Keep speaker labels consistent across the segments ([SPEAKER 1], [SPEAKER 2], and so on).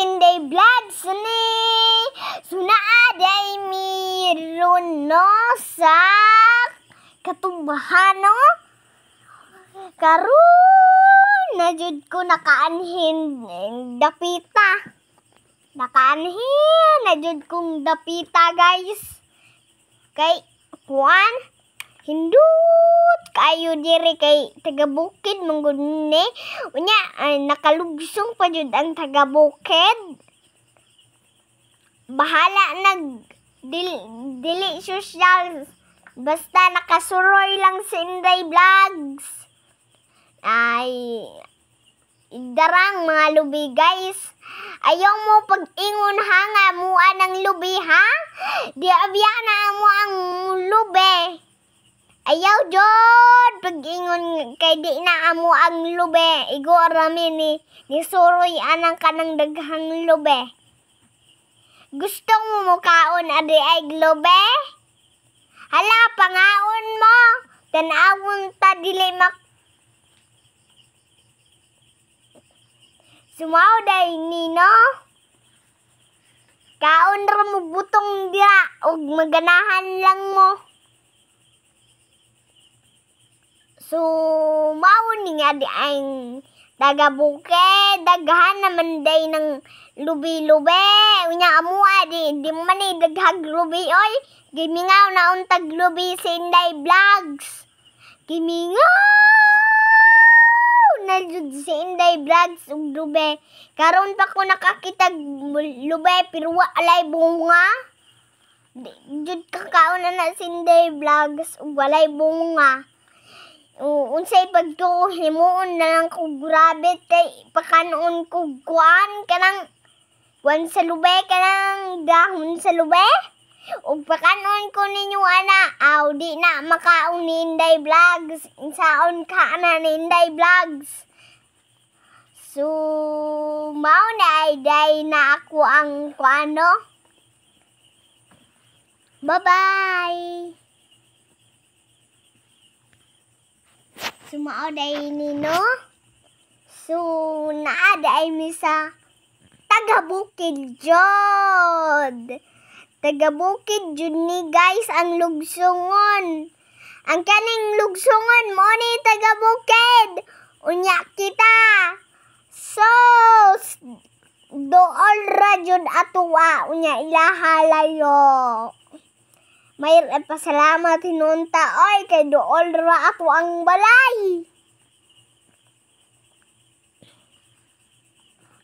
[SPEAKER 1] si Inday Vlogs ni. So naa day meron no sa katubahan no. Karon na jud ko nakaanhin dapita. Nakaanhin na jud kong dapita, guys. Kay kuan hindut kayo diri kay taga bukid man gud ni. Unya ay, nakalugsong pa jud ang taga bukid. Bahala nag dili, dili social basta nakasuroy lang si Inday Vlogs. Ay darang mga lubi, guys. Ayaw mo pag-ingon ha nga mua ng lubi ha? Di abya na mo ang lubi. Ayaw jud pag-ingon kay di na amo ang lubi. Igo rami ni suroy anang kanang daghang lubi. Gusto mo mukaon adi ay lubi? Hala, pangaon mo. Tanawon ta dili mak Sumaw day nino. Kaon ra mo butong dira og maganahan lang mo. So mao ni nga di ang taga bukid, daghan naman day ng lubi-lubi. Unya amoa di di man ni daghag lubi oy. Gimingaw na untag lubi sa Inday Vlogs. Gimingaw na jud si Inday Vlogs ug lube. Karon pa ko nakakitag lube pero walay bunga. Di jud kakaon na na si Inday Vlogs ug walay bunga. Unsay pagtuo himuon na lang ko grabe kay pakanoon ko kuan kanang kuan sa lube kanang dahon sa lube. Ug pakanoon ko ninyo ana, aw di na makaon ni Inday Vlogs. Insaon ka ana ni Inday Vlogs. So mao na ay day na ako ang kuano. Bye-bye. So mao day nino. So naa day mi sa taga bukid jud. Taga bukid jud ni guys ang lugsungon. Ang kaning lugsungon mo ni taga bukid. Unya kita. So dool ra jud atoa unya ilaha layo. May pasalamat hinunta oy kay dool ra ato ang balay.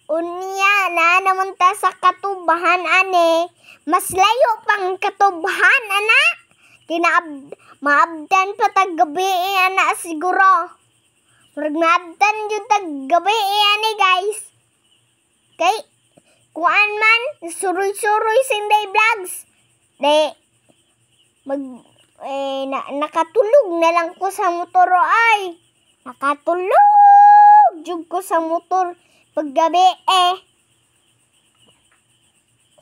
[SPEAKER 1] Unya na naman ta sa katubahan ane. Mas layo pang katubahan ana. Maabdan pa tag gabi ana siguro. Murag maabdan jud tag gabi ani guys. Kay kuan man suroy-suroy sa Inday Vlogs. De mag nakatulog na lang ko sa motor ay. Nakatulog jud ko sa motor paggabi eh.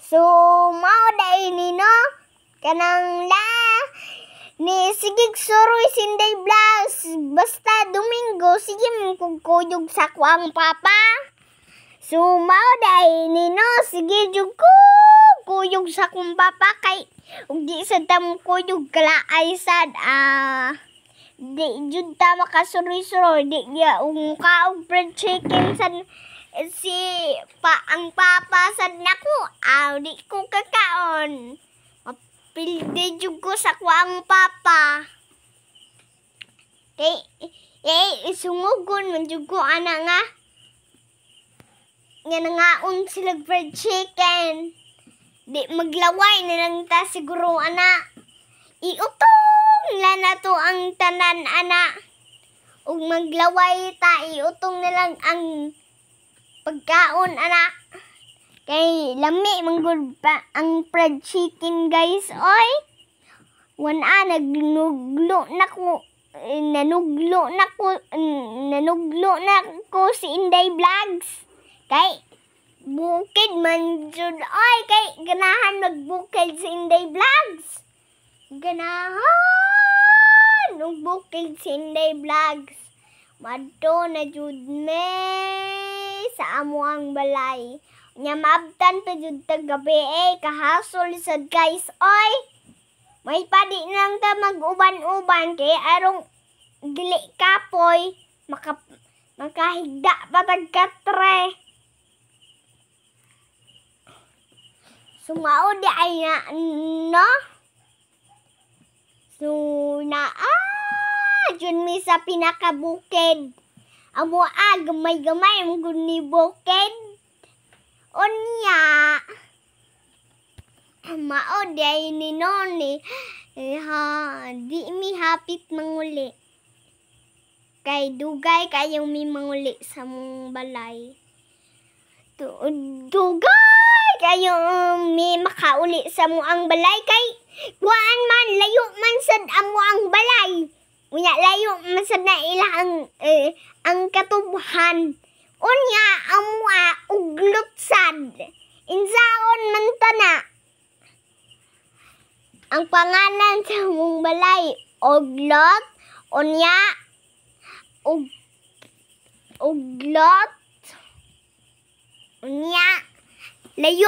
[SPEAKER 1] So mao day ni no kanang la ni sigig suroy si Inday Vlogs basta Domingo sige mo kuyog sa kuang papa. So mao day ni no sige jud ko kuyog sa kong papa kay ug di sad ta mo kuyog kalaay sad di jud ta makasuroy-suroy di ya ug kaog fried chicken sad si pa ang papa sad nako aw di ko kakaon. Mapildi jud ko sa kuang papa. Kay sungugon man jud ko ana nga nga nangaon sila fried chicken. Di maglaway na lang ta siguro ana. Iutong la na to ang tanan ana. Ug maglaway ta iutong na lang ang pagkaon ana. Kay lami man gud pa ang fried chicken guys oy. Wana nagnuglo na ko nanuglo na ko nanuglo na ko si Inday Vlogs. Kay bukid man jud oy kay ganahan magbukid si Inday Vlogs. Ganahan og bukid si Inday Vlogs. Madto na jud me sa amuang balay. Nya maabtan pa jud tag gabi eh, kahasol sad, guys, oy. May padi lang ta mag-uban-uban kay arong dili kapoy, makahigda pa tag katre. Sumao di ay na, no? So, naa, jud mi sa pinakabukid. Amo ah, gamay-gamay mo gud ni bukid. Unya, mao di ay ni Noni, eh, ha, di mi hapit manguli. Kay dugay kayo mi manguli sa mong balay. Dugay kayo mi makauli sa mo ang balay kay kuan man, layo man sad amo ang balay. Unya layo man sad na ila ang katubhan. Unya amo uglot sad. Insaon man tana. Ang pangalan sa mong balay Oglot, unya Uglot, unya layo.